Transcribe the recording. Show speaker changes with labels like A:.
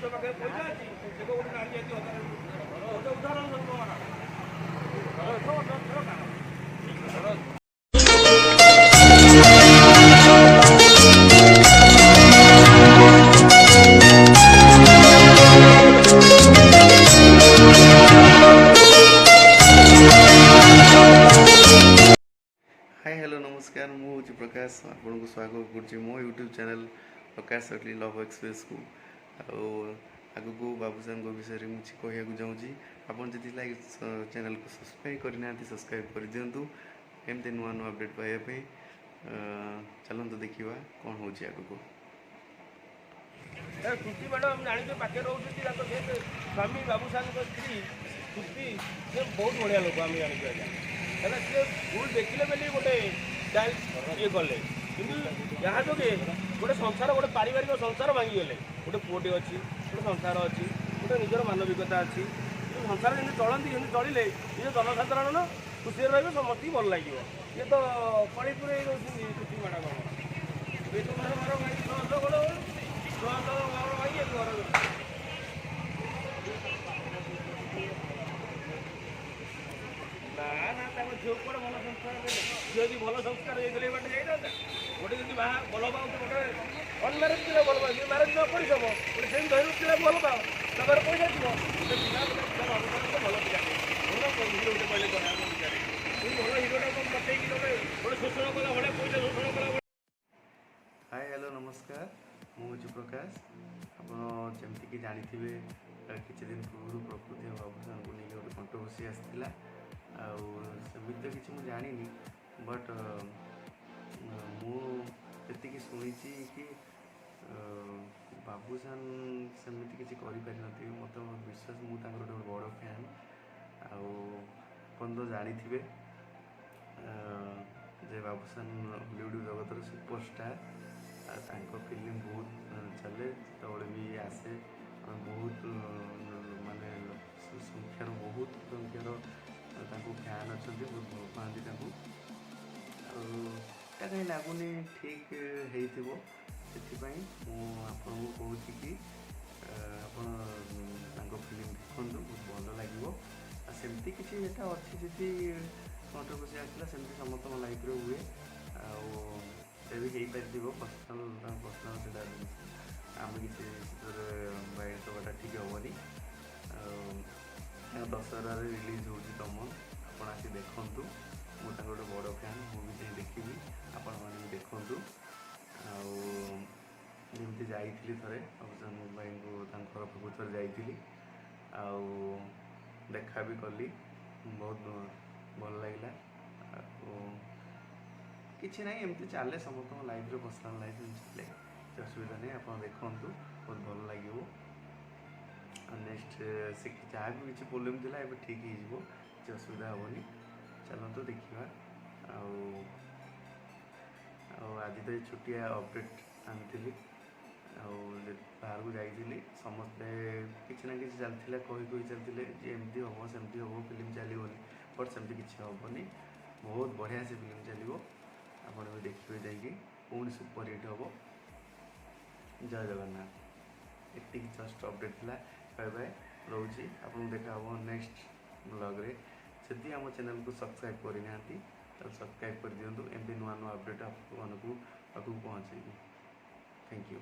A: ମଣିଷ ପାଖରେ ପଇସା ଅଛି, ସେ ଗୋଟେ ନାରୀ ଜାତି ଗୋଟେ ଉଦାହରଣ ସ୍ୱରୂପ।
B: ହାଇ, ହ୍ୟାଲୋ, ନମସ୍କାର। ମୁଁ ହେଉଛି ପ୍ରକାଶ, ଆପଣଙ୍କୁ ସ୍ୱାଗତ କରୁଛି ମୋ ୟୁଟ୍ୟୁବ୍ ଚ୍ୟାନେଲ୍ ପ୍ରକାଶ ଅଟଲି ଲଭ୍ ଏକ୍ସପ୍ରେସ୍କୁ। ଆଉ ଆଗକୁ ବାବୁସାନଙ୍କ ବିଷୟରେ ମୁଁ କିଛି କହିବାକୁ ଚାହୁଁଛି। ଆପଣ ଯଦି ଲାଇକ୍ ଚ୍ୟାନେଲ୍କୁ ସବସ୍କ୍ରାଇବ୍ କରିନାହାନ୍ତି, ସବସ୍କ୍ରାଇବ୍ କରିଦିଅନ୍ତୁ ଏମିତି ନୂଆ ନୂଆ ଅପଡ଼େଟ୍ ପାଇବା ପାଇଁ। ଚାଲନ୍ତୁ ଦେଖିବା କ'ଣ ହେଉଛି ଆଗକୁ।
A: ଶ୍ରୁତି ମ୍ୟାଡ଼ାମ୍, ଆମେ ଜାଣିଛୁ, ପାଖରେ ରହୁଛନ୍ତି। ତାଙ୍କ ସେ ସ୍ୱାମୀ, ବାବୁସାନଙ୍କ ସ୍ତ୍ରୀ ଶ୍ରୁତି, ସେ ବହୁତ ବଢ଼ିଆ ଲୋକ, ଆମେ ଜାଣିଛୁ ଆଜ୍ଞା। ହେଲେ ସିଏ ଭୁଲ ଦେଖିଲେ ବୋଲି ଗୋଟେ ଚାଇଲ୍ଡ ଇଏ କଲେ, କିନ୍ତୁ ଯାହା ଯୋଗେ ଗୋଟେ ସଂସାର, ଗୋଟେ ପାରିବାରିକ ସଂସାର ଭାଙ୍ଗିଗଲେ। ଗୋଟେ ପୁଅଟେ ଅଛି, ଗୋଟେ ସଂସାର ଅଛି, ଗୋଟେ ନିଜର ମାନବିକତା ଅଛି। କିନ୍ତୁ ସଂସାର ଯେମିତି ଚଳନ୍ତି, ସେମିତି ଚଳିଲେ ନିଜ ଜନସାଧାରଣ ଖୁସିରେ ରହିବେ, ସମସ୍ତଙ୍କୁ ଭଲ ଲାଗିବ। ଇଏ ତ କଳି ପୁରେଇ ଦେଉଛନ୍ତି ଶ୍ରୁତି ମ୍ୟାଡ଼ାମ୍ ଆମର। ଏ ତ ଘର ଘର ଭାଙ୍ଗି 600 ଘର, 600 ଘର ଭାଙ୍ଗି ଏ ଘର। ନା ନା, ତାଙ୍କ ଝିଅ କୁଆଡ଼େ ଭଲ ସଂସ୍କାର ଦେଲେ? ଝିଅ ଯଦି ଭଲ ସଂସ୍କାର ଦେଇଥିଲେ, ଏ ବାଟେ ଯାଇଥାନ୍ତା? ଗୋଟେ ଯଦି ବାହା ଭଲ ପାଉଥିବ, ଗୋଟେ ଅନମ୍ୟାରେଜ ପିଲା ଭଲ ପାଅ, ମ୍ୟାରେଜ ନ କରିଥିବ, ଗୋଟେ ସେମିତି ଧରିବ ପିଲା ଭଲ ପାଅ, ତା ପାଖରେ ପଇସା ଥିବ, ଗୋଟେ ପିଲା, ଗୋଟେ ପିଲା ବାବୁସାନ ଭଲ ପିଲାଟେ, ଭଲ ହିରୋ ଗୋଟେ କହିଲେ ଚଳେ ଆମ ଓଡ଼ିଶାରେ। ସେଇ ଭଲ ହିରୋଟା କ'ଣ ପଠେଇକି ତମେ ଗୋଟେ ଶୋଷଣ କଲା ଭଳିଆ, ପଇସା ଶୋଷଣ କଲା ଭଳିଆ?
B: ହାଇ, ହ୍ୟାଲୋ, ନମସ୍କାର। ମୁଁ ହେଉଛି ପ୍ରକାଶ। ଆପଣ ଯେମିତିକି ଜାଣିଥିବେ, କିଛି ଦିନ ପୂର୍ବରୁ ପ୍ରକୃତି ଆଉ ବାବୁସାନଙ୍କୁ ନେଇକି ଗୋଟେ କଣ୍ଟ୍ରୋଭର୍ସି ଆସିଥିଲା। ଆଉ ସେମିତି ତ କିଛି ମୁଁ ଜାଣିନି, ବଟ୍ ମୁଁ ଯେତିକି ଶୁଣିଛି କି ବାବୁସାନ ସେମିତି କିଛି କରିପାରିନଥିବେ। ମୋତେ ବହୁତ ବିଶ୍ୱାସ, ମୁଁ ତାଙ୍କର ଗୋଟେ ବଡ଼ ଫ୍ୟାନ୍। ଆଉ ଆପଣ ତ ଜାଣିଥିବେ ଯେ ବାବୁସାନ ହଲିଉଡ଼ ଜଗତର ସୁପରଷ୍ଟାର ଆଉ ତାଙ୍କ ଫିଲ୍ମ ବହୁତ ଚାଲେ। ଯେତେବେଳେ ବି ଆସେ, ଆମେ ବହୁତ ମାନେ ସଂଖ୍ୟାର, ବହୁତ ସଂଖ୍ୟାର ତାଙ୍କୁ ଫ୍ୟାନ୍ ଅଛନ୍ତି, ବହୁତ ଭଲ ପାଆନ୍ତି ତାଙ୍କୁ। ଆଉ ଏଟା କାହିଁ ଲାଗୁନି ଠିକ୍ ହେଇଥିବ। ସେଥିପାଇଁ ମୁଁ ଆପଣଙ୍କୁ କହୁଛି କି ଆପଣ ତାଙ୍କ ଫିଲ୍ମ ଦେଖନ୍ତୁ, ବହୁତ ଭଲ ଲାଗିବ। ଆଉ ସେମିତି କିଛି ଏଟା ଅଛି, ଯଦି କଣ୍ଟ୍ରୋଭର୍ସି ଆସିଲା, ସେମିତି ସମସ୍ତଙ୍କ ଲାଇଫ୍ରେ ହୁଏ ଆଉ ସେ ବି ହେଇପାରିଥିବ। ପର୍ସନାଲ୍, ତାଙ୍କ ପର୍ସନାଲ୍ ସେଇଟା ଜିନିଷ, ଆମେ କିଛି ସେଥିରେ ବାଇଟ୍ ଦେବାଟା ଠିକ୍ ହେବନି। ଆଉ ତାଙ୍କ ଦଶହରାରେ ରିଲିଜ୍ ହେଉଛି ଦମନ, ଆପଣ ଆସି ଦେଖନ୍ତୁ। ମୁଁ ତାଙ୍କ ଗୋଟେ ବଡ଼ ଫ୍ୟାନ୍, ମୁଁ ବି ଯାଇ ଦେଖିବି, ଆପଣମାନେ ବି ଦେଖନ୍ତୁ। ଆଉ ଯେମିତି ଯାଇଥିଲି ଥରେ ବାବୁସାନ ଭାଇଙ୍କୁ ତାଙ୍କ ଘର ପାଖକୁ ଥରେ ଯାଇଥିଲି ଆଉ ଦେଖା ବି କଲି, ବହୁତ ଭଲ ଲାଗିଲା। ଆଉ କିଛି ନାହିଁ, ଏମିତି ଚାଲେ ସମସ୍ତଙ୍କ ଲାଇଫ୍ରେ, ପର୍ସନାଲ୍ ଲାଇଫ୍ ଏମିତି ଚାଲେ, କିଛି ଅସୁବିଧା ନାହିଁ। ଆପଣ ଦେଖନ୍ତୁ, ବହୁତ ଭଲ ଲାଗିବ। ଆଉ ନେକ୍ସଟ ସେ ଯାହା ବି କିଛି ପ୍ରୋବ୍ଲେମ୍ ଥିଲା, ଏବେ ଠିକ୍ ହେଇଯିବ, କିଛି ଅସୁବିଧା ହେବନି। ଚାଲନ୍ତୁ ଦେଖିବା। ଆଉ ଆଉ ଆଜି ତ ଏଇ ଛୋଟିଆ ଅପଡ଼େଟ୍ ଆଣିଥିଲି। ଆଉ ବାହାରକୁ ଯାଇଥିଲି, ସମସ୍ତେ କିଛି ନା କିଛି ଚାଲିଥିଲା, କହି କହି ଚାଲିଥିଲେ ଯେ ଏମିତି ହେବ, ସେମିତି ହେବ, ଫିଲ୍ମ ଚାଲିବନି। ବଟ୍ ସେମିତି କିଛି ହେବନି, ବହୁତ ବଢ଼ିଆ ସେ ଫିଲ୍ମ ଚାଲିବ। ଆପଣ ବି ଦେଖିବେ ଯାଇକି, ପୁଣି ସୁପର ହିଟ୍ ହେବ। ଜୟ ଜଗନ୍ନାଥ। ଏତିକି ଜଷ୍ଟ ଅପଡ଼େଟ୍ ଥିଲା। ବାଏ ବାଏ, ରହୁଛି। ଆପଣଙ୍କୁ ଦେଖା ହେବ ନେକ୍ସଟ ବ୍ଲଗ୍ରେ। ଯଦି ଆମ ଚ୍ୟାନେଲକୁ ସବସ୍କ୍ରାଇବ୍ କରିନାହାନ୍ତି, ତାହେଲେ ସବସ୍କ୍ରାଇବ୍ କରିଦିଅନ୍ତୁ। ଏମିତି ନୂଆ ନୂଆ ଅପଡ଼େଟ୍ ଆପଣମାନଙ୍କୁ ପାଖକୁ ପହଞ୍ଚେଇବି। Thank you.